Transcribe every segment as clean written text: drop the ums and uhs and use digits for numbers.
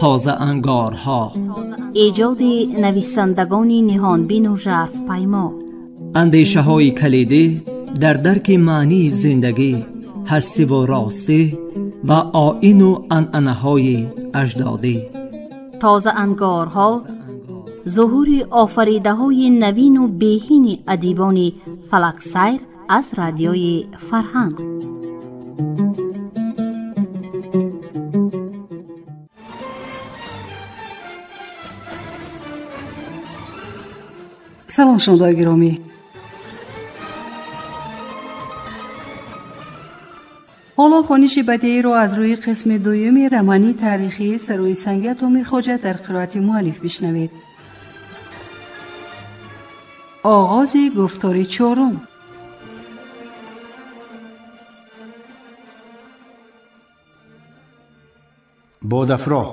Тозаангорҳо, эҷоди нависандагони ниҳонбину жарфпаймо, андешаҳои калидӣ дар дарки маънии зиндагӣ, ҳастиву ростӣ ва оину анъанаҳои аҷдодӣ. Тозаангорҳо зуҳури офаридаҳои навину беҳини адибони фалаксайр аз радиои Фарҳанг. Салом, шунавандаи гиромӣ. Ҳоло хониши бадеиро аз рӯи қисми дуюми романи таърихии Сарои санги Атоми Хоҷа дар қироати муаллиф бишнавед. Оғози гуфтори чорум. Бодафроҳ.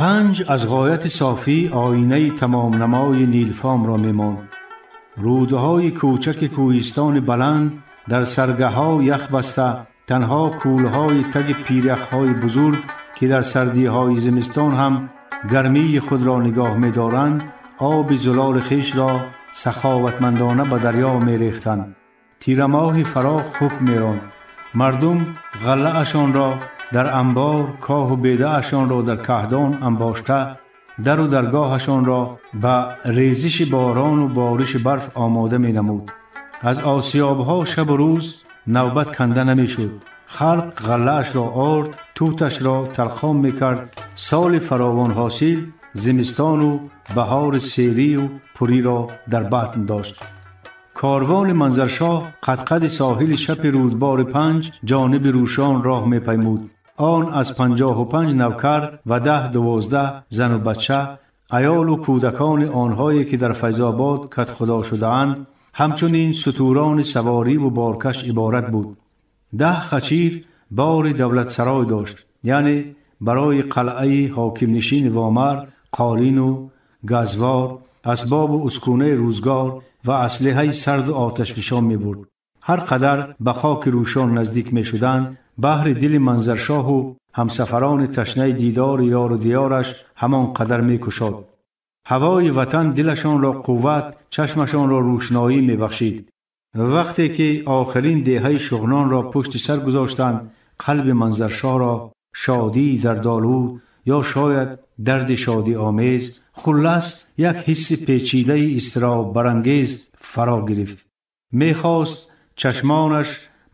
Панҷ аз ғояти софӣ оинаи тамомнамои нилфомро мемонд. Рӯдҳои кӯчаки кӯҳистони баланд дар саргаҳҳо ях баста, танҳо кӯлҳои таги пиряхҳои бузург, ки дар сардиҳои зимистон ҳам гармии худро нигоҳ медоранд, оби зулоли хешро саховатмандона ба дарё мерехтанд. Тирамоҳи фарох ҳукм меронд. Мардум ғаллаашонро дар анбор, коҳу бедаашонро дар каҳдон анбошта, дару даргоҳашонро ба резиши борону бориши барф омода менамуд. Аз осиёбҳо шабу рӯз навбат канда намешуд. Халқ ғаллаашро орд, туташро талхом мекард. Соли фаровонҳосил зимистону баҳори серию пуриро дар батн дошт. Корвони Манзаршоҳ қадқади соҳили чапи рӯдбори Панҷ ҷониби Рӯшон роҳ мепаймуд. Он аз 55 навкар ва 10-12 зану бача, аёлу кӯдакони онҳое, ки дар Файзобод катхудо шудаанд, ҳамчунин сутурони савориву боркаш иборат буд. 10 хачир бори давлатсарой дошт, яъне барои қалъаи ҳокимнишини Вомар қолину газвор, асбобу ускунаи рӯзгор ва аслиҳаи сарду оташфишон мебурд. Ҳар қадар ба хоки Рӯшон наздик мешуданд, баҳри дили Манзаршоҳу ҳамсафарони ташнаи дидори ёру диёраш ҳамон қадар мекушод. Ҳавои ватан дилашонро қувват, чашмашонро рӯшноӣ мебахшид. Вақте ки охирин деҳаи Шуғнонро пушти сар гузоштанд, қалби Манзаршоҳро шодии дардолуд ё шояд дарди шодиомез, хуллас як ҳисси печидаи изтироббарангез фаро гирифт. Мехост чашмонаш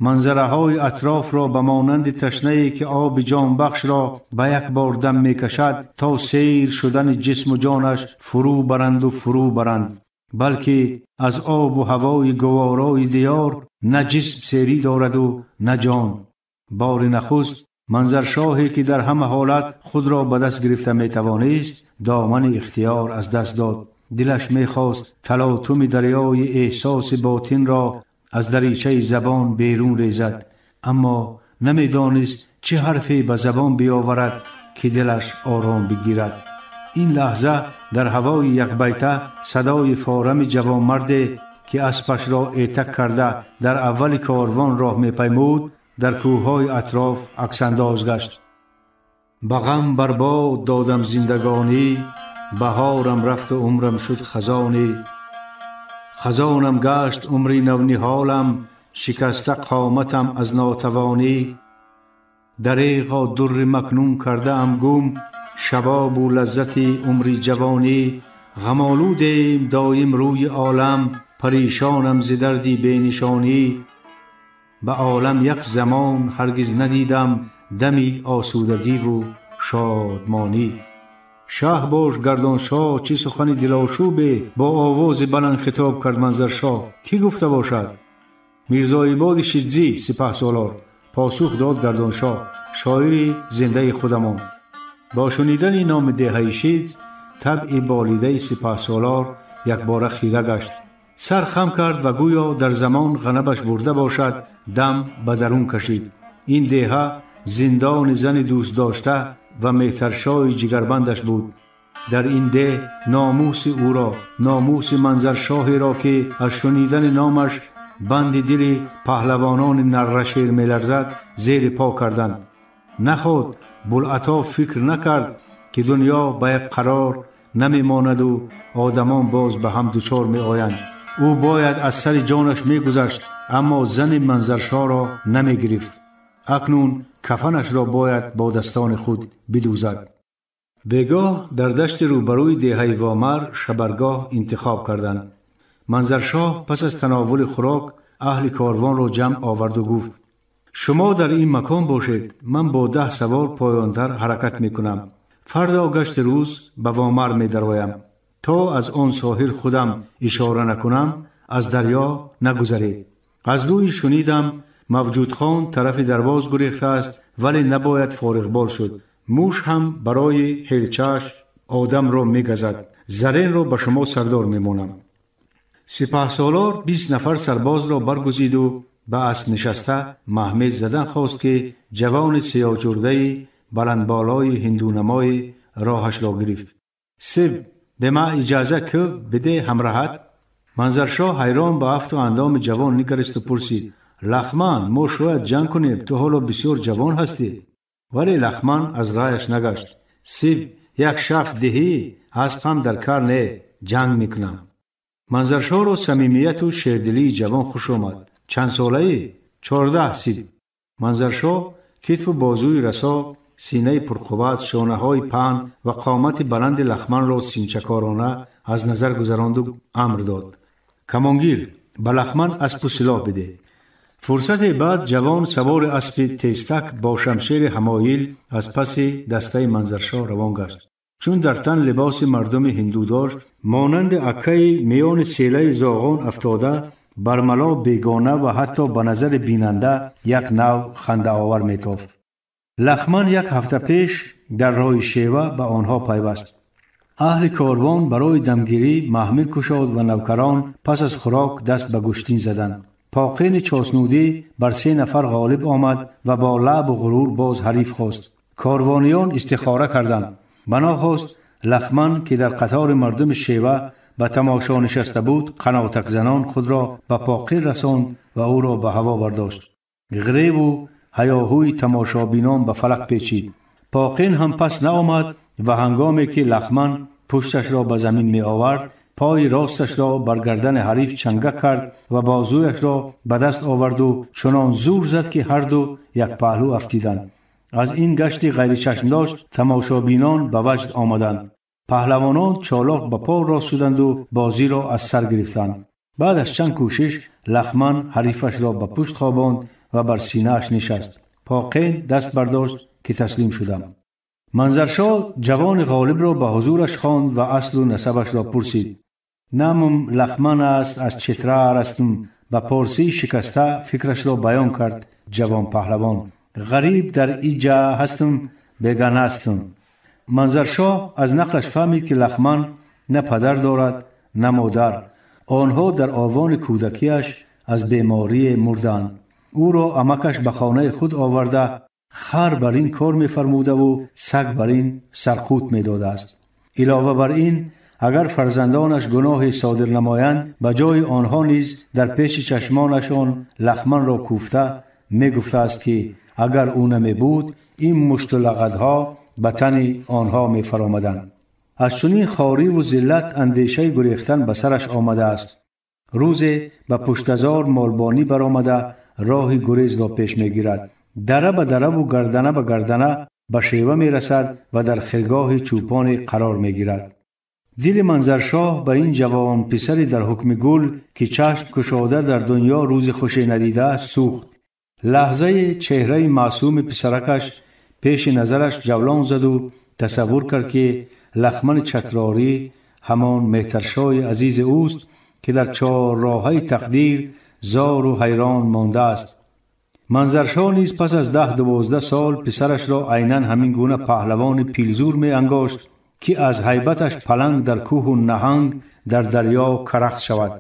манзараҳои атрофро ба монанди ташнае, ки оби ҷонбахшро ба як бор дам мекашад, то сейр шудани ҷисму ҷонаш фурӯ баранду фурӯ баранд, балки аз обу ҳавои гуворои диёр на ҷисм серӣ дораду на ҷон. Бори нахуст Манзаршоҳе, ки дар ҳама ҳолат худро ба даст гирифта метавонист, домани ихтиёр аз даст дод. Дилаш мехост талотуми дарёи эҳсоси ботинро аз даричаи забон берун резад, аммо намедонист чӣ ҳарфе ба забон биёварад, ки дилаш ором бигирад. Ин лаҳза дар ҳавои якбайта садои форами ҷавонмарде, ки аспашро этак карда дар аввали корвон роҳ мепаймуд, дар кӯҳҳои атроф аксандоз гашт. Ба ғам барбод додам зиндагонӣ, баҳорам рафту умрам шуд хазонӣ. Хазонам гашт умри навниҳолам, шикаста қоматам аз нотавонӣ. Дареғо дурри макнун кардаам гум, шабобу лаззати умри ҷавонӣ. Ғамолудем доим рӯи олам, паришонам зи дарди бенишонӣ. Ба олам як замон ҳаргиз надидам дами осудагиву шодмонӣ. Шаҳ бош Гардоншоҳ, чӣ сухани дилошӯбе! Бо овози баланд хитоб кард Манзаршоҳ. Кӣ гуфта бошад? Мирзоибоди Шидзӣ, сипаҳсолор, посух дод Гардоншоҳ, шоири зиндаи худамон. Бо шунидани номи деҳаи Шидз, табъи болидаи сипаҳсолор якбора хира гашт. Сар хам кард ва гӯё дар замон ғанабаш бурда бошад, дам ба дарун кашид. Ин деҳа зиндони зани дӯстдошта ва меҳтаршоҳи ҷигарбандаш буд. Дар ин деҳ номуси ӯро, номуси Манзаршоҳеро, ки аз шунидани номаш банди дили паҳлавонони наррашер меларзад, зери по карданд. Наход Булъато фикр накард, ки дунё ба як қарор намемонаду одамон боз ба ҳам дучор меоянд. Ӯ бояд аз сари ҷонаш мегузашт, аммо зани Манзаршоҳро намегирифт. Акнун кафанашро бояд бо дастони худ бидӯзад. Бегоҳ дар дашти рӯбарӯи деҳаи Вомар шабаргоҳ интихоб карданд. Манзаршоҳ пас аз тановули хӯрок аҳли корвонро ҷамъ оварду гуфт: шумо дар ин макон бошед, ман бо 10 савор поёнтар ҳаракат мекунам. Фардо гашти рӯз ба Вомар медароям. То аз он соҳил худам ишора накунам, аз дарё нагузаред. Аз рӯи шунидам Мавҷудхон тарафи дарвоз гурехтааст, вале набояд фориғбол шуд. Муш ҳам барои ҳелчааш одамро мегазад. Заринро ба шумо сардор мемонам. Сипаҳсолор 20 нафар сарбозро баргузиду ба асп нишаста маҳмед задан хост, ки ҷавони сиёҳҷурдаи баландболои ҳиндунамои роҳашро гирифт. Сиб, ба ма иҷоза ку биде ҳамраҳат? Манзаршоҳ ҳайрон ба афту андоми ҷавон нигаристу пурсид: Лахман, мо шояд ҷанг кунем, ту ҳоло бисёр ҷавон ҳастӣ. Вале Лахман аз раъяш нагашт. Сиб, як шафт диҳӣ, асп ҳам дар кар не, ҷанг мекунам. Манзаршоҳро самимияту шердилии ҷавон хуш омад. Чанд солаӣ? 14 сиб. Манзаршоҳ китфу бозуи расо, синаи пурқувват, шонаҳои паҳн ва қомати баланди Лахманро синчакорона аз назар гузаронду амр дод: камонгир, ба Лахман аспу силоҳ бидеҳ. Фурсате баъд ҷавон савори аспи тезтак бо шамшери ҳамоил аз паси дастаи Манзаршоҳ равон гашт. Чун дар тан либоси мардуми ҳинду дошт, монанди аккаи миёни селаи зоғон афтода, бармало бегона ва ҳатто ба назари бинанда як нав хандаовар метофт. Лахман як ҳафта пеш дар роҳи шева ба онҳо пайваст. Аҳли корвон барои дамгирӣ маҳмил кушод ва навкарон пас аз хӯрок даст ба гӯштин заданд. Поқини чоснудӣ бар 3 нафар ғолиб омад ва бо лаъбу ғурур боз ҳариф хост. Корвониён истихора карданд. Бано хост Лахман, ки дар қатори мардуми шева ба тамошо нишаста буд, қанотакзанон худро ба поқин расонд ва ӯро ба ҳаво бардошт. Ғиреву ҳаёҳӯи тамошобинон ба фалак печид. Поқин ҳам пас наомад ва ҳангоме ки Лахман пушташро ба замин меовард, пои росташро бар гардани ҳариф чанга кард ва бозуяшро ба даст оварду чунон зур зад, ки ҳарду як паҳлӯ афтиданд. Аз ин гашти ғайричашмдошт тамошобинон ба ваҷд омаданд. Паҳлавонон чолоқ ба по рост шуданду бозиро аз сар гирифтанд. Баъд аз чанд кӯшиш Лахман ҳарифашро ба пушт хобонд ва бар синааш нишаст. Поқин даст бардошт, ки таслим шудам. Манзаршоҳ ҷавони ғолибро ба ҳузураш хонд ва аслу насабашро пурсид. Намум Лахман аст, аз Читрар ҳастам. Ба порсии шикаста фикрашро баён кард ҷавон паҳлавон. Ғариб дар иҷа ҳастам, бегана ҳастам. Манзаршоҳ аз нақлаш фаҳмид, ки Лахман на падар дорад, на модар. Онҳо дар овони кӯдакиаш аз беморие мурданд. Ӯро амакаш ба хонаи худ оварда, хар бар ин кор мефармудаву саг бар ин сарқут медодааст. Илова бар ин, агар фарзандонаш гуноҳе содир намоянд, ба ҷои онҳо низ дар пеши чашмонашон Лахманро кӯфта мегуфтааст, ки агар ӯ намебуд, ин мушту лағадҳо ба тани онҳо мефаромаданд. Аз чунин хориву зиллат андешаи гурехтан ба сараш омадааст. Рӯзе ба пуштазор молбонӣ баромада роҳи гурезро пеш мегирад. Дара ба дараву гардана ба гардана ба шева мерасад ва дар хиргоҳи чӯпоне қарор мегирад. Дили Манзаршоҳ ба ин ҷавон писари дар ҳукми гул, ки чашм кушода дар дунё рӯзи хуше надидааст, сӯхт. Лаҳзаи чеҳраи маъсуми писаракаш пеши назараш ҷавлон заду тасаввур кард, ки Лахмани Чатрорӣ ҳамон Меҳтаршоҳи азизи ӯст, ки дар чорроҳаи тақдир зору ҳайрон мондааст. Манзаршоҳ низ пас аз 10-12 сол писарашро айнан ҳамин гуна паҳлавони пилзур меангошт, ки аз ҳайбаташ паланг дар кӯҳу наҳанг дар дарё карахт шавад.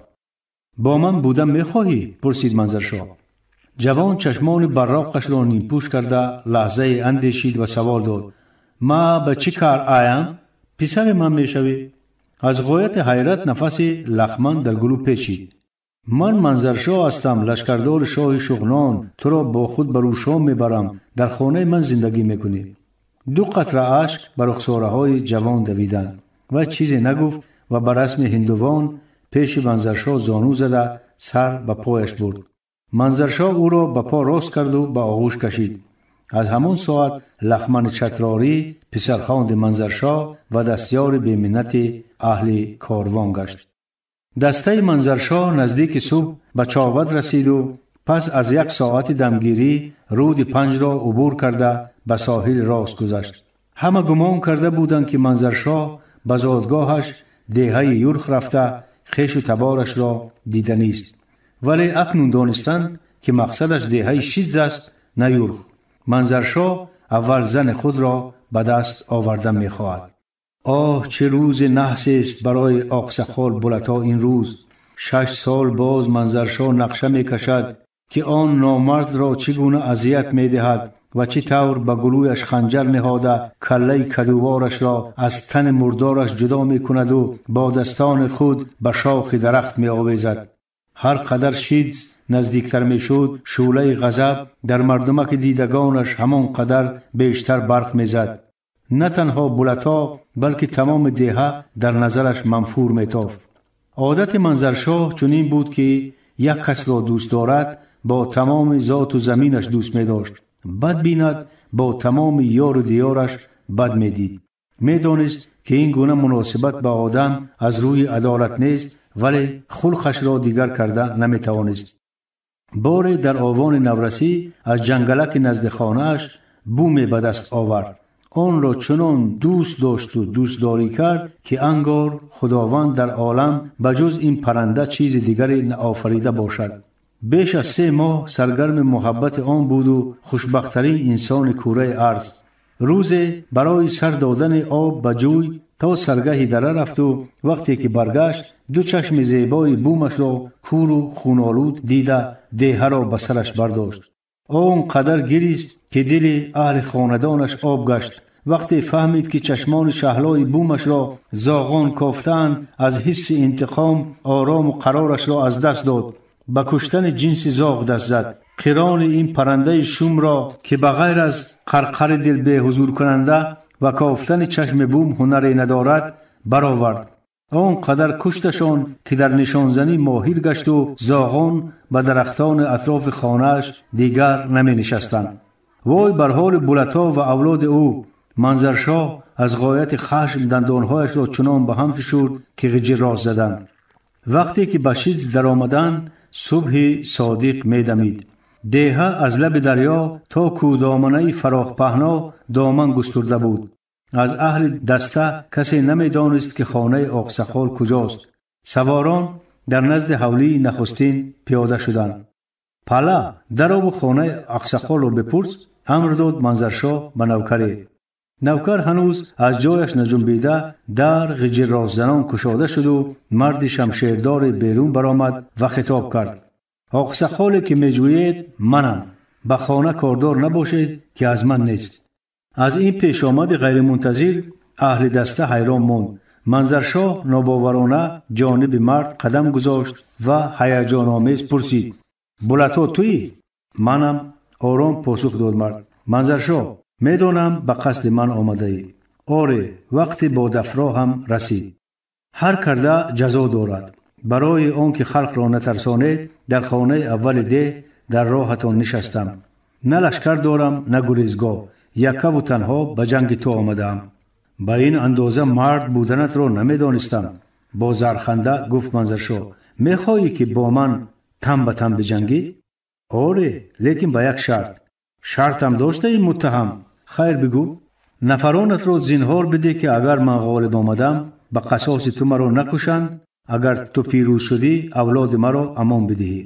Бо ман будан мехоҳӣ? Пурсид Манзаршоҳ. Ҷавон чашмони барроқашро нимпӯш карда лаҳзае андешид ва савол дод: ма ба чӣ кар аям? Писари ман мешавӣ? Аз ғояти ҳайрат нафаси Лахман дар гулӯ печид. Ман Манзаршоҳ ҳастам, лашкардори шоҳи Шуғнон. Туро бо худ ба Рӯшон мебарам, дар хонаи ман зиндагӣ мекунӣ. Ду қатра ашк ба рухсораҳои ҷавон давиданд. Вай чизе нагуфт ва ба расми ҳиндувон пеши Манзаршоҳ зону зада сар ба пояш бурд. Манзаршоҳ ӯро ба по рост карду ба оғӯш кашид. Аз ҳамон соат Лахмани Чатрорӣ писархонди Манзаршоҳ ва дастёри беминнати аҳли корвон гашт. Дастаи Манзаршоҳ наздики субҳ ба Човад расиду пас аз як соати дамгирӣ рӯди Панҷро убур карда ба соҳили рост гузашт. Ҳама гумон карда буданд, ки Манзаршоҳ ба зодгоҳаш деҳаи Юрх рафта хешу таборашро диданист. Вале акнун донистанд, ки мақсадаш деҳаи Шидз аст, на Юрх. Манзаршоҳ аввал зани худро ба даст овардан мехоҳад. Оҳ, чӣ рӯзи наҳсест барои Оқсақол Булато ин рӯз! 6 сол боз Манзаршоҳ нақша мекашад, ки он номардро чӣ гуна азият медиҳад ва чӣ тавр ба гулӯяш ханҷар ниҳода каллаи кадуворашро аз тани мурдораш ҷудо мекунаду бо дастони худ ба шохи дарахт меовезад. Ҳар қадар Шидз наздиктар мешуд, шӯълаи ғазаб дар мардумаки дидагонаш ҳамон қадар бештар барқ мезад. На танҳо Булато, балки тамоми деҳа дар назараш манфур метофт. Одати Манзаршоҳ чунин буд, ки як касро дӯст дорад, бо тамоми зоту заминаш дӯст медошт. Бад бинад, бо тамоми ёру диёраш бад медид. Медонист, ки ин гуна муносибат ба одам аз рӯи адолат нест, вале хулқашро дигар карда наметавонист. Боре дар овони наврасӣ аз ҷангалаки назди хонааш буме ба даст овард. Онро чунон дӯст дошту дӯстдорӣ кард, ки ангор Худованд дар олам ба ҷуз ин парранда чизи дигаре наофарида бошад. Беш аз 3 моҳ саргарми муҳаббати он буду хушбахттарин инсони кураи арз. Рӯзе барои сар додани об ба ҷӯй то саргаҳи дара рафту вақте ки баргашт, ду чашми зебои бумашро куру хунолуд дида деҳаро ба сараш бардошт. Он қадар гирист, ки дили аҳли хонадонаш об гашт. Вақте фаҳмид, ки чашмони шаҳлои бумашро зоғон кофтаанд, аз ҳисси интиқом орому қарорашро аз даст дод. Ба куштани ҷинси зоғ даст зад. Қирони ин паррандаи шумро, ки ба ғайр аз қарқари дил беҳузуркунанда ва кофтани чашми бум ҳунаре надорад, баровард. Он қадар кушташон, ки дар нишонзанӣ моҳир гашту зоғон ба дарахтони атрофи хонааш дигар наменишастанд. Вой бар ҳоли Булато ва авлоди ӯ! Манзаршоҳ аз ғояти хашм дандонҳояшро чунон ба ҳам фишурд, ки ғиҷир рост заданд. Вақте ки ба Шидз даромаданд, субҳи содиқ медамид. Деҳа аз лаби дарё то кӯдоманаи фарохпаҳно доман густурда буд. Аз аҳли даста касе намедонист, ки хонаи Оқсақол куҷост. Саворон дар назди ҳавлии нахустин пиёда шуданд. Пала, дарову хонаи Ақсақолро бипурс, амр дод Манзаршоҳ ба навкаре. Навкар ҳанӯз аз ҷояш наҷунбида, дар ғиҷирростзанон кушода шуду марди шамшердоре берун баромад ва хитоб кард: Оқсақоле ки меҷӯед манам, ба хона кордор набошед, ки аз ман нест. Аз ин пешомади ғайримунтазир аҳли даста ҳайрон монд. Манзаршоҳ нобоварона ҷониби мард қадам гузошт ва ҳаяҷономез пурсид: Булато туӣ? Манам, ором посух дод мард. Манзаршоҳ, медонам ба қасди ман омадаӣ. Оре, вақти бо дафро ҳам расид. Ҳар карда ҷазо дорад. Барои он ки халқро натарсонед, дар хонаи аввали деҳ дар роҳатон нишастам. На лашкар дорам, на гурезгоҳ. Яккаву танҳо ба ҷанги ту омадаам. Ба ин андоза мард буданатро намедонистам. Бо зарханда гуфт Манзаршоҳ: мехоҳӣ, ки бо ман тан ба тан биҷангӣ? Оре, лекин ба як шарт. Шартам доштаи, муттаҳам? Хайр, бигӯ. Нафаронатро зинҳор бидеҳ, ки агар ман ғолиб омадам, ба қасоси ту маро накушанд, агар ту пирӯз шудӣ, авлоди маро амон бидиҳӣ.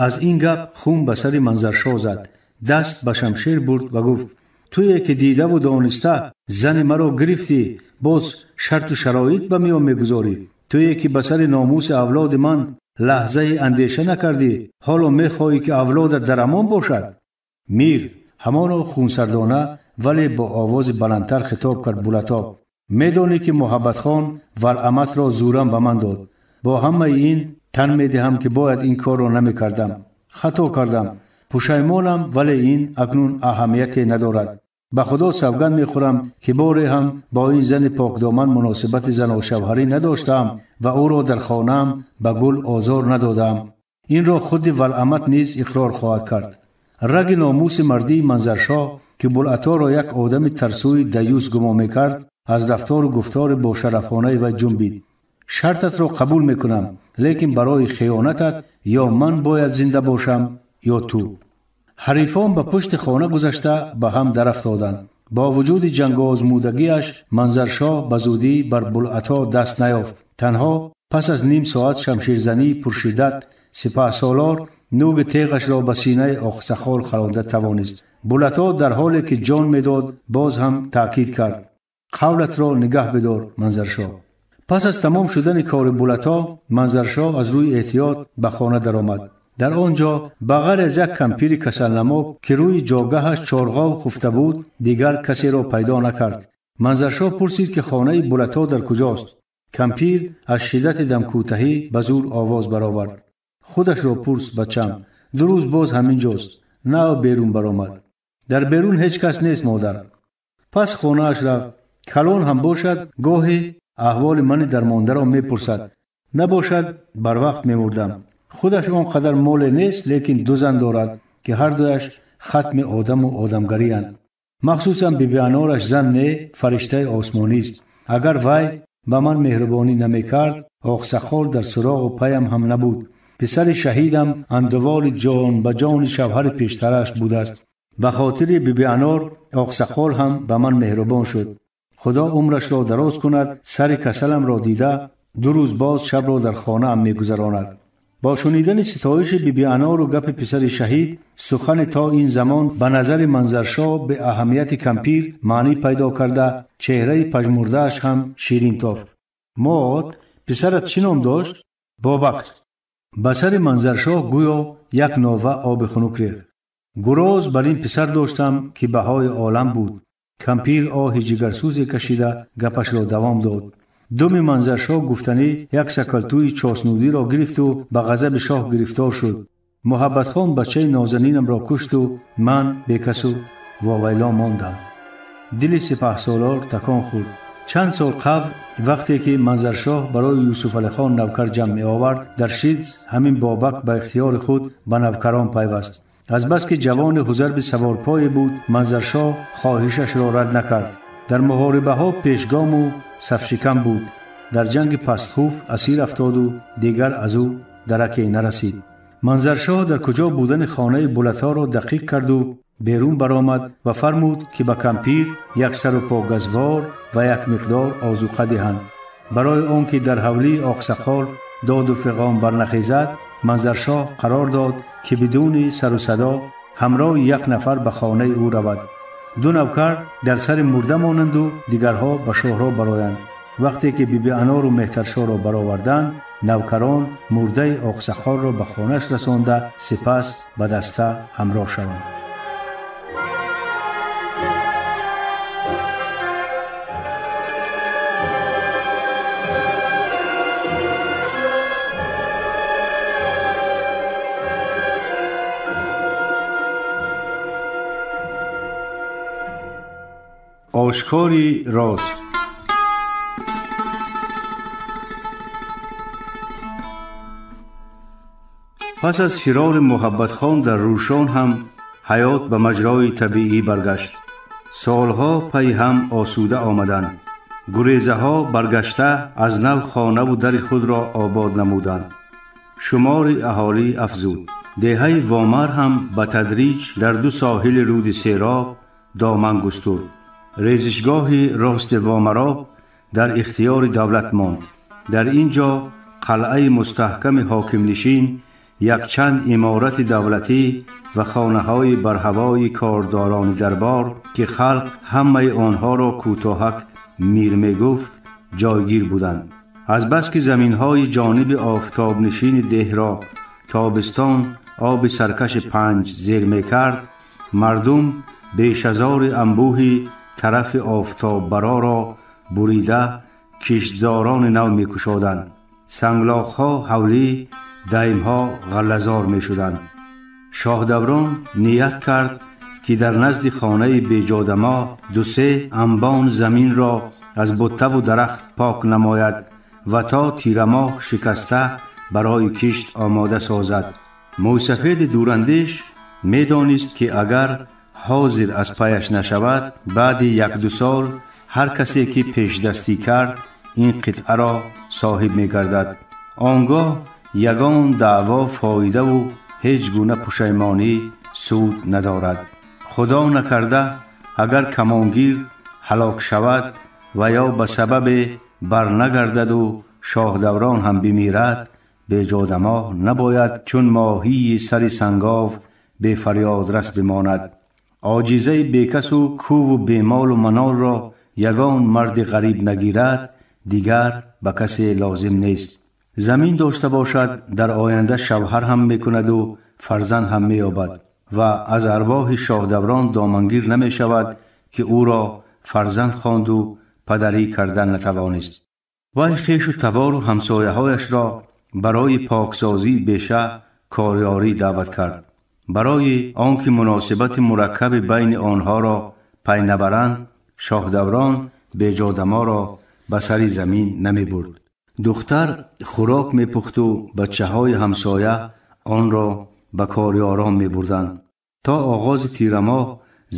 Аз ин гап хун ба сари Манзаршоҳ зад. Даст ба шамшер бурд ва гуфт: туе ки дидаву дониста зани маро гирифтӣ, боз шарту шароит ба миён мегузорӣ. Туе ки ба сари номуси авлоди ман лаҳзае андеша накардӣ, ҳоло мехоҳӣ, ки авлодат дар амон бошад? Мир ҳамоно хунсардона, вале бо овози баландтар хитоб кард Булато: медонӣ, ки Муҳаббатхон валъаматро зӯран ба ман дод. Бо ҳамаи ин Тан медиҳам, ки бояд ин корро намекардам. Хато кардам. Пушаймонам, вале ин акнун аҳамияте надорад. Ба Худо савганд мехӯрам, ки боре ҳам бо ин зани покдоман муносибати заношавҳарӣ надоштаам ва ӯро дар хонаам ба гул озор надодаам. Инро худи Валамат низ иқрор хоҳад кард. Раги номуси мардии Манзаршоҳ, ки Булъаторо як одами тарсӯи даюс гумон мекард, аз рафтору гуфтори бошарафонаи вай ҷунбид. Шартатро қабул мекунам, лекин барои хиёнатат ё ман бояд зинда бошам, ё ту. Ҳарифон ба пушти хона гузашта ба ҳам дарафтоданд. Бо вуҷуди ҷангозмудагиаш Манзаршоҳ ба зудӣ бар Булъато даст наёфт. Танҳо пас аз ним соат шамширзании пуршиддат сипаҳсолор нӯги теғашро ба синаи Оқсақол халонда тавонист. Булъато дар ҳоле ки ҷон медод, боз ҳам таъкид кард: қавлатро нигаҳ бидор, Манзаршоҳ. Пас аз тамом шудани кори Булъато, Манзаршоҳ аз рӯи эҳтиёт ба хона даромад. Дар он ҷо ба ғайр аз як кампири касалнамо, ки рӯи ҷогаҳаш чорғов хуфта буд, дигар касеро пайдо накард. Манзаршоҳ пурсид, ки хонаи Булъато дар куҷост. Кампир аз шиддати дамкӯтаҳӣ ба зур овоз баровард: худашро пурс, бачам, 2 рӯз боз ҳамин ҷост. Нав берун баромад. Дар берун ҳеҷ кас нест, модар. Пас хонааш рафт. Калон ҳам бошад, гоҳе аҳволи мани дармондаро мепурсад. Набошад, барвақт мемурдам. Худаш он қадар моле нест, лекин 2 зан дорад, ки ҳар дуяш хатми одаму одамгариянд. Махсусан Бибианораш зан не, фариштаи осмонист. Агар вай ба ман меҳрубонӣ намекард, Оқсақол дар суроғу паям ҳам набуд. Писари шаҳидам андуволи ҷон ба ҷони шавҳари пештараш будааст. Ба хотири Бибианор Оқсақол ҳам ба ман меҳрубон шуд. Худо умрашро дароз кунад, сари касаламро дида, 2 рӯз боз шабро дар хонаам мегузаронад. Бо шунидани ситоиши Бибианору гапи писари шаҳид, сухани то ин замон ба назари Манзаршоҳ бе аҳамияти кампир маънӣ пайдо карда, чеҳраи пажмурдааш ҳам ширин тофт. Мод, писарат чӣ ном дошт? Бобак. Ба сари Манзаршоҳ гӯё як нова оби хунук рехт. Гуроз бар ин писар доштам, ки баҳои олам буд. Кампир оҳи ҷигарсӯзе кашида гапашро давом дод. Думи Манзаршоҳ гуфтанӣ як сакалтӯи чоснудиро гирифту ба ғазаби шоҳ гирифтор шуд. Муҳаббатхон бачаи нозанинамро кушту ман бекасу вовайло мондам. Дили сипаҳсолор такон хӯрд. Чанд сол қабл, вақте ки Манзаршоҳ барои Юсуфалихон навкар ҷамъ меовард, дар Шидз ҳамин Бобак ба ихтиёри худ ба навкарон пайваст. Азбаски ҷавони ҳузарби саворпое буд, Манзаршоҳ хоҳишашро рад накард. Дар муҳорибаҳо пешгому сафшикан буд. Дар ҷанги пастхуф асир афтоду дигар аз ӯ дараке нарасид. Манзаршоҳ дар куҷо будани хонаи Булъаторо дақиқ карду берун баромад ва фармуд, ки ба кампир як сару по газвор ва як миқдор озуқа диҳанд. Барои он ки дар ҳавлии Оқсақол доду фиғон барнахезад, Манзаршоҳ қарор дод, ки бидуни сару садо ҳамроҳи як нафар ба хонаи ӯ равад. 2 навкар дар сари мурда монанду дигарҳо ба шоҳро бароянд. Вақте ки Бибианору Меҳтаршоҳро бароварданд, навкарон мурдаи Оқсақолро ба хонааш расонда, сипас ба даста ҳамроҳ шаванд. Ошкори роз. Пас аз фирори Муҳаббатхон дар Рӯшон ҳам ҳаёт ба маҷрои табиӣ баргашт. Солҳо пайи ҳам осуда омаданд. Гурезаҳо баргашта аз нав хонаву дари худро обод намуданд. Шумори аҳолӣ афзуд. Деҳаи Вомар ҳам ба тадриҷ дар 2 соҳили рӯди Сероб доман густурд. Резишгоҳи рости Вомароб дар ихтиёри давлат монд. Дар ин ҷо қалъаи мустаҳками ҳокимнишин, якчанд иморати давлатӣ ва хонаҳои барҳавои кордорони дарбор, ки халқ ҳамаи онҳоро кӯтоҳак мир мегуфт, ҷойгир буданд. Азбаски заминҳои ҷониби офтобнишини деҳро тобистон оби саркаши панҷ зер мекард, мардум бешазори анбӯҳи тарафи офтоббароро бурида киштзорони нав мекушоданд. Санглоқҳо ҳавлӣ, даймҳо ғаллазор мешуданд. Шоҳдаврон ният кард, ки дар назди хонаи Беҷодамоҳ ду-се анбон заминро аз буттаву дарахт пок намояд ва то тирамоҳ шикаста барои кишт омода созад. Мӯйсафеди дурандеш медонист, ки агар ҳозир аз паяш нашавад, баъди як-ду сол ҳар касе ки пешдастӣ кард, ин қитъаро соҳиб мегардад. Он гоҳ ягон даъво фоидаву ҳеҷ гуна пушаймонӣ суд надорад. Худо накарда, агар камонгир ҳалок шавад ва ё ба сабабе барнагардаду Шоҳдаврон ҳам бимирад, Беҷодамоҳ набояд чун моҳии сари сангов бефарёдрас бимонад. Оҷизаи бекасу кӯву бемолу манолро ягон марди ғариб нагирад, дигар ба касе лозим нест. Замин дошта бошад, дар оянда шавҳар ҳам мекунаду фарзанд ҳам меёбад ва аз арвоҳи Шоҳдаврон домангир намешавад, ки ӯро фарзанд хонду падарӣ карда натавонист. Вай хешу табору ҳамсояҳояшро барои поксозии беша корёрӣ даъват кард. Барои он ки муносибати мураккаби байни онҳоро пай набаранд, Шоҳдаврон Беҷодаморо ба сари замин намебурд. Духтар хӯрок мепухту бачаҳои ҳамсоя онро ба корёрон мебурданд. То оғози тирамоҳ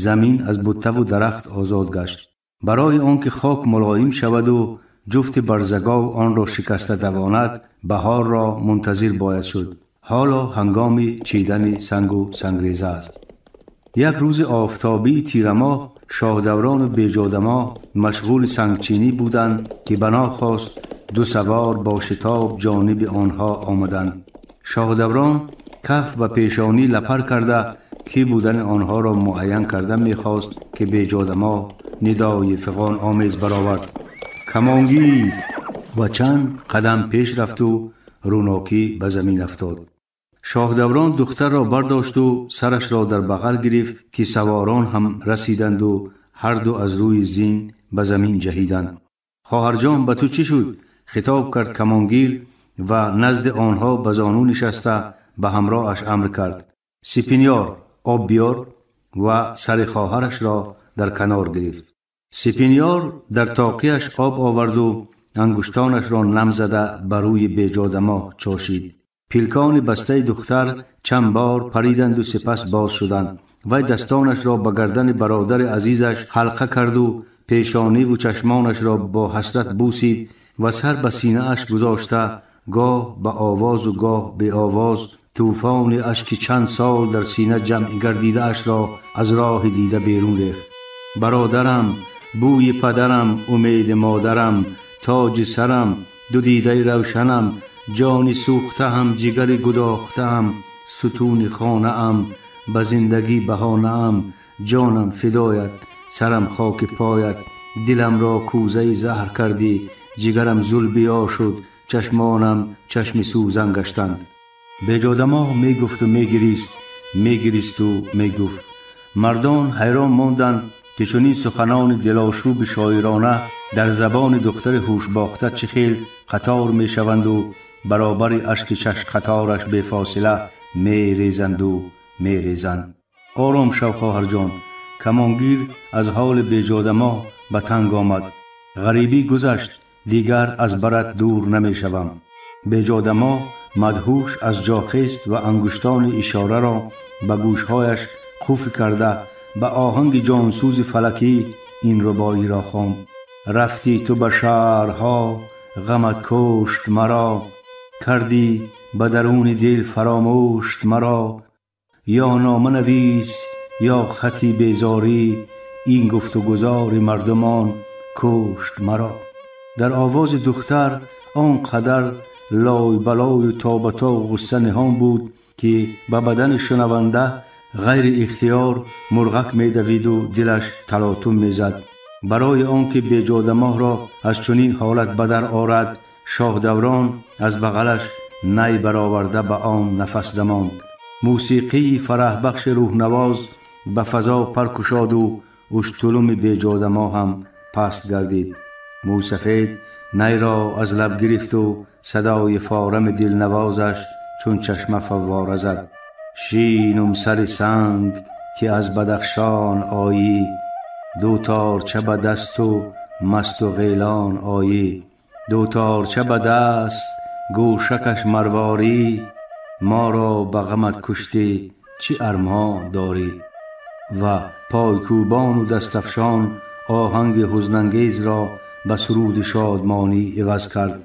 замин аз буттаву дарахт озод гашт. Барои он ки хок мулоим шаваду ҷуфти барзагов онро шикаста тавонад, баҳорро мунтазир бояд шуд. Ҳоло ҳангоми чидани сангу сангреза аст. Як рӯзи офтобии тирамоҳ Шоҳдаврону Беҷодамоҳ машғули сангчинӣ буданд, ки банохост ду савор бо шитоб ҷониби онҳо омаданд. Шоҳдаврон каф ба пешонӣ лапар карда, кӣ будани онҳоро муайян карда мехост, ки Беҷодамоҳ нидои фиғон омез баровард: «Камонгир!» ва чанд қадам пеш рафту рӯнокӣ ба замин афтод. Шоҳдаврон духтарро бардошту сарашро дар бағал гирифт, ки саворон ҳам расиданду ҳарду аз рӯи зин ба замин ҷаҳиданд. «Хоҳарҷон, ба ту чӣ шуд?» хитоб кард камонгир ва назди онҳо ба зону нишаста ба ҳамроҳаш амр кард: «Сипинёр, об биёр!» ва сари хоҳарашро дар канор гирифт. Сипинёр дар тоқияш об оварду ангуштонашро нам зада ба рӯи Беҷодамоҳ чошид. Пилкони бастаи духтар чанд бор париданду сипас боз шуданд. Вай дастонашро ба гардани бародари азизаш ҳалқа карду пешониву чашмонашро бо ҳасрат бусид ва сар ба синааш гузошта, гоҳ ба овозу гоҳ беовоз тӯфони ашки чанд сол дар сина ҷамъ гардидаашро аз роҳи дида берун рехт. «Бародарам, бӯи падарам, умеди модарам, тоҷи сарам, ду дидаи равшанам, ҷони сӯхтаам, ҷигари гудохтаам, сутуни хонаам, ба зиндагӣ баҳонаам, ҷонам фидоят, сарам хоки поят, диламро кӯзаи заҳр кардӣ, ҷигарам зулбиё шуд, чашмонам чашми сӯзан гаштанд». Беҷодамоҳ мегуфту мегирист, мегиристу мегуфт. Мардон ҳайрон монданд, ки чунин суханони дилошӯби шоирона дар забони духтари ҳушбохта чӣ хел қатор мешаванду баробари ашки чашқатораш бефосила мерезанду мерезанд. «Ором шав, хоҳарҷон!» Камонгир аз ҳоли Беҷодамоҳ ба танг омад. «Ғарибӣ гузашт, дигар аз барат дур намешавам». Беҷодамоҳ мадҳуш аз ҷо хест ва ангуштони ишораро ба гӯшҳояш қуфл карда ба оҳанги ҷонсӯзи фалакӣ ин рубоиро хонд: «Рафтӣ ту ба шаҳрҳо, ғамат кушт маро, кардӣ ба даруни дил фаромӯшт маро, ё нома навис, ё хати безорӣ, ин гуфтугузори мардумон кушт маро». Дар овози духтар он қадар лойбалою тобатов ғусса ниҳон буд, ки ба бадани шунаванда ғайри ихтиёр мурғак медавиду дилаш талотум мезад. Барои он ки Беҷодамоҳро аз чунин ҳолат ба дар орад, Шоҳдаврон аз бағалаш най бароварда ба он нафас дамонд. Мусиқии фараҳбахши рӯҳнавоз ба фазо пар кушоду уштулуми Беҷодамоҳ ҳам паст гардид. Мӯйсафед Найро аз лаб гирифту садои форами дилнавозаш чун чашма фаввора зад. Шинум сари санг ки аз Бадахшон оӣ, ду торча ба дасту масту ғелон оӣ. Ду торча ба даст гӯшакаш марворӣ, моро ба ғамат куштӣ чӣ армон дорӣ. Ва пойкӯбону дастафшон оҳанги ҳузнангезро ба суруди шодмонӣ иваз кард.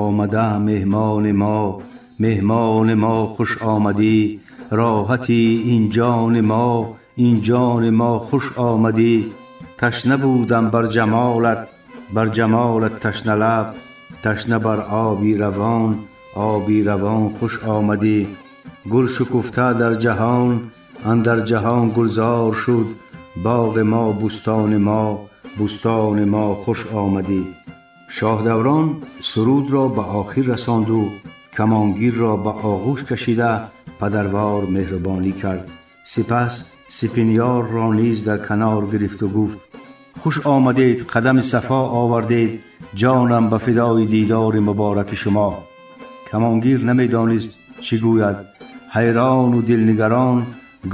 Омада меҳмони мо, меҳмони мо хуш омадӣ, роҳати ин ҷони мо, ин ҷони мо хуш омадӣ. Ташна будам бар ҷамолат, бар ҷамолат ташна лаб, ташна бар оби равон, оби равон хуш омадӣ. Гул шукуфта дар ҷаҳон, андар ҷаҳон гулзор шуд, боғи мо бӯстони мо, бӯстони мо хуш омадӣ. Шоҳдаврон сурудро ба охир расонду камонгирро ба оғӯш кашида падарвор меҳрубонӣ кард. Сипас Сипинёрро низ дар канор гирифту гуфт: хуш омадед, қадами сафо овардед, ҷонам ба фидои дидори мубораки шумо. Камонгир намедонист чӣ гӯяд. Ҳайрону дилнигарон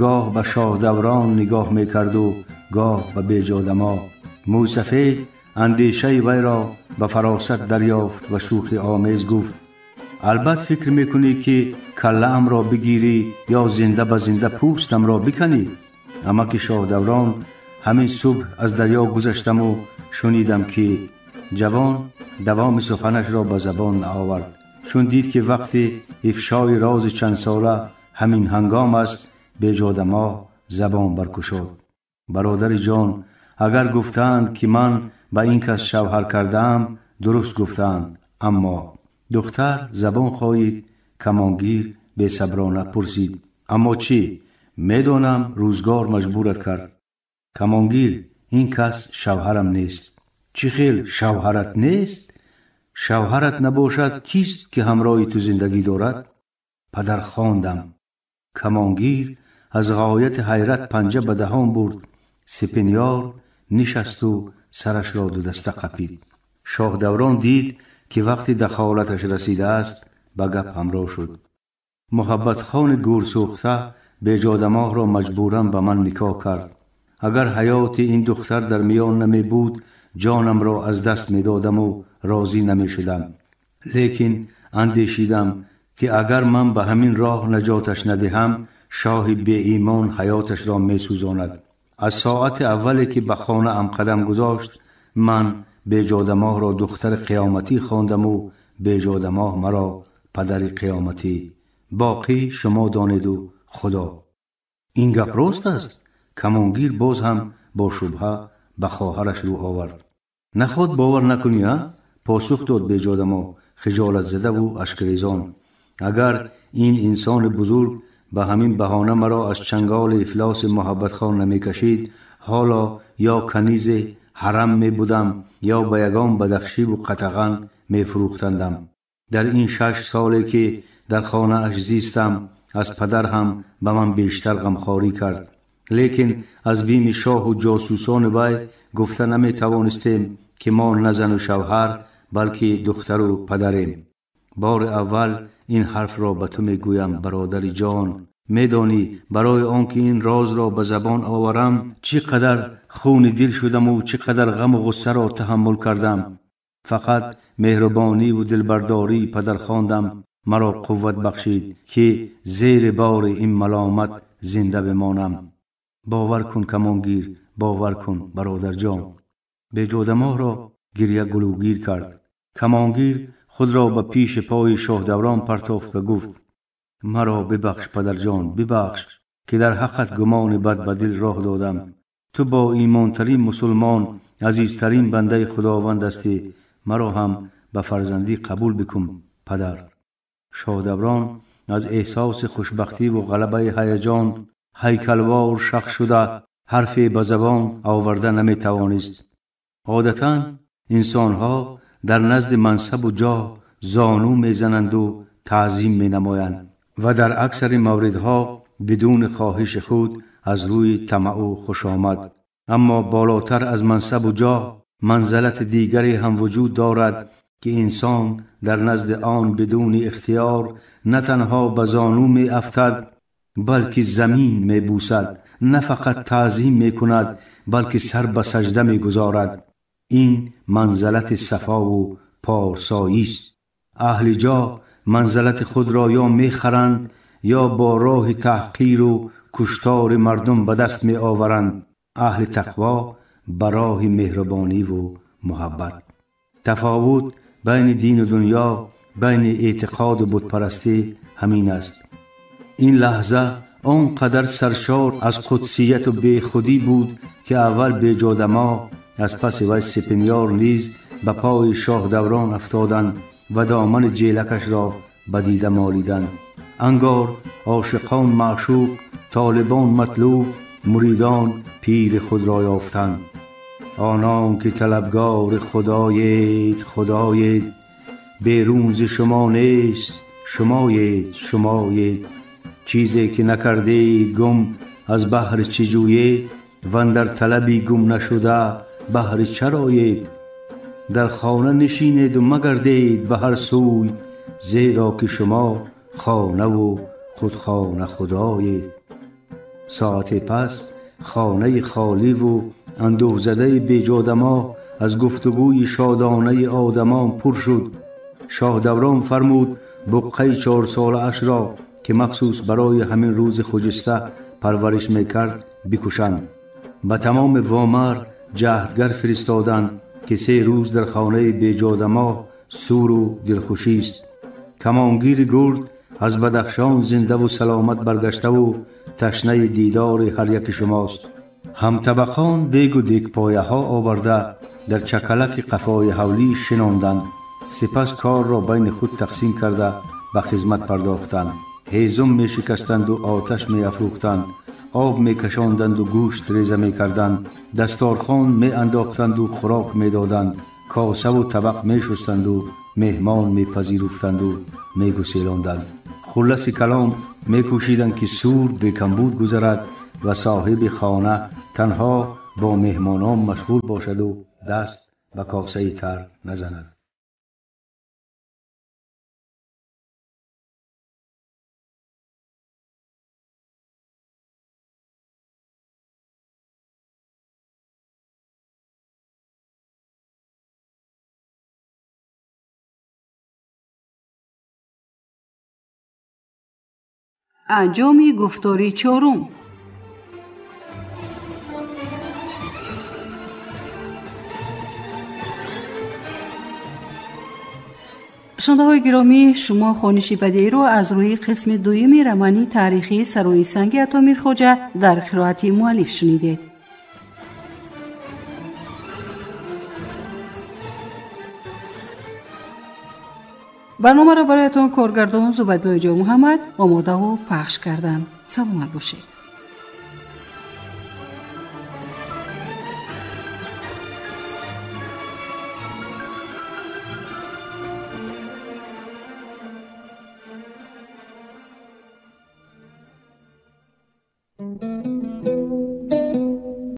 гоҳ ба Шоҳдаврон нигоҳ мекарду гоҳ ба Беҷодамо. Мӯйсафед андешаи вайро ба фаросат дарёфт ва шӯхи омез гуфт: албат фикр мекунӣ ки каллаамро бигирӣ ё зинда ба зинда пӯстамро биканӣ? Амаки Шоҳдаврон, ҳамин субҳ аз дарё гузаштаму шунидам ки ҷавон давоми суханашро ба забон наовард. Чун дид ки вақти ифшои рози чандсола ҳамин ҳангом аст, Беҷодамо забон баркушод. Бародари ҷон, агар гуфтаанд ки ман ба ин кас шавҳар кардаам, дуруст гуфтаанд. Аммо духтар забон хоҳид. Камонгир бесаброна пурсид: аммо чӣ? Медонам рӯзгор маҷбурат кард. Камонгир, ин кас шавҳарам нест. Чӣ хел шавҳарат нест? Шавҳарат набошад, кист ки ҳамроҳи ту зиндагӣ дорад? Падар хондам. Камонгир аз ғояти ҳайрат панҷа ба даҳон бурд. Сипинёр нишасту сарашро дудаста қапид. Шоҳдаврон дид ки вақти дахолаташ расидааст, ба гап ҳамроҳ шуд. Муҳаббатхони гӯрсӯхта Беҷодамоҳро маҷбуран ба ман никоҳ кард. Агар ҳаёти ин духтар дар миён намебуд, ҷонамро аз даст медодаму розӣ намешудам. Лекин андешидам ки агар ман ба ҳамин роҳ наҷоташ надиҳам, шоҳи беимон ҳаёташро месӯзонад. Аз соати аввале ки ба хонаам қадам гузошт, ман Беҷодамоҳро духтари қиёматӣ хондаму Беҷодамоҳ маро падари қиёматӣ. Боқӣ шумо донеду Худо. Ин гап рост аст? Камонгир боз ҳам бо шубҳа ба хоҳараш рӯ овард. Наход бовар накунӣ, а? Посух дод Беҷодамо хиҷолатзадаву ашкрезон. Агар ин инсони бузург ба ҳамин баҳона маро аз чанголи ифлоси Муҳаббатхон намекашид, ҳоло ё канизе ҳарам мебудам, ё ба ягон бадахшиву қатаған мефурӯхтандам. Дар ин 6 соле ки дар хонааш зистам, аз падар ҳам ба ман бештар ғамхорӣ кард. Лекин аз бими шоҳу ҷосусони вай гуфта наметавонистем ки мо на зану шавҳар, балки духтару падарем. Бори аввал ин ҳарфро ба ту мегӯям, бародари ҷон. Медонӣ, барои он ки ин розро ба забон оварам, чӣ қадар хуни дил шудаму чӣ қадар ғаму ғуссаро таҳаммул кардам. Фақат меҳрубониву дилбардории падархондам маро қувват бахшид ки зери бори ин маломат зинда бимонам. Бовар кун, Камонгир, бовар кун, бародарҷон. Беҷодамоҳро гиря гулӯгир кард. Камонгир худро ба пиши пои Шоҳдаврон партофт ва гуфт: маро бибахш, падарҷон, бибахш ки дар ҳаққат гумони бад ба дил роҳ додам. Ту бо имонтарин мусулмон, азизтарин бандаи Худованд ҳастӣ. Маро ҳам ба фарзандӣ қабул бикун, падар. Шоҳдаврон аз эҳсоси хушбахтиву ғалабаи ҳаяҷон ҳайкалвор шах шуда ҳарфе ба забон оварда наметавонист. Одатан инсонҳо дар назди мансабу ҷоҳ зону мезананду таъзим менамоянд ва дар аксари мавридҳо бидуни хоҳиши худ аз рӯи тамаъу хушомад. Аммо болотар аз мансабу ҷоҳ Манзилати дигаре ҳам вуҷуд дорад ки инсон дар назди он бидуни ихтиёр на танҳо ба зону меафтад, балки замин мебусад, на фақат таъзим мекунад, балки сар ба сажда мегузорад. Ин манзилати сафову порсоист. Аҳли ҷо манзилати худро ё мехаранд, ё бо роҳи таҳқиру куштори мардум ба даст меоваранд. Аҳли тақво ба роҳи меҳрубониву муҳаббат. Тафовут байни дину дунё, байни эътиқоду бутпарастӣ ҳамин аст. Ин лаҳза он қадар саршор аз қудсияту бехудӣ буд, ки аввал Беҷодамо, аз паси вай Сипинёр низ ба пои Шоҳдаврон афтоданд ва домани ҷелакашро ба дида молиданд. Ангор ошиқон маъшуқ, толибон матлуб, муридон пири худро ёфтанд. Онон ки талабгори худоед, худоед, берун зи шумо нест, шумоед, шумоед. Чизе ки накардед гум, аз баҳри чӣ ҷӯед? Вандар талаби гум нашуда баҳри чароед? Дар хона нишинеду магардед ба ҳар сӯй, зеро ки шумо хонаву худхона худоед. Соате пас хонаи холиву андӯҳзадаи Беҷодамо аз гуфтугӯи шодонаи одамон пур шуд. Шоҳдаврон фармуд буққаи чорсолаашро, ки махсус барои ҳамин рӯзи хуҷиста парвариш мекард, бикушанд. Ба тамоми Вомар ҷаҳдгар фиристоданд, ки 3 рӯз дар хонаи Беҷодамо суру дилхушист. Камонгири гурд аз Бадахшон зиндаву саломат баргаштаву ташнаи дидори ҳар яки шумост. Ҳамтабақон дегу дегпояҳо оварда дар чакалаки қафои ҳавлӣ шинонданд. Сипас корро байни худ тақсим карда ба хизмат пардохтанд. Ҳезум мешикастанду оташ меафрӯхтанд, об мекашонданду гӯшт реза мекарданд, дасторхон меандохтанду хӯрок медоданд, косаву табақ мешустанду меҳмон мепазируфтанду мегуселонданд. Хулласи калом, мекӯшиданд, ки сур бекамбуд гузарад ва соҳиби хона танҳо бо меҳмонон машғул бошаду даст ба косаи тар назанад. Анҷоми гуфтори чорум. Шунавандаҳои гиромӣ, шумо хониши бадеиро аз рӯи қисми дуюми романи таърихии Сарои санги Ато Мирхоҷа дар қироати муаллиф шунидед. Барномаро бароятон коргардон Зубайдуллои Ҷомуҳаммад омодаву пахш карданд. Саломат бошед.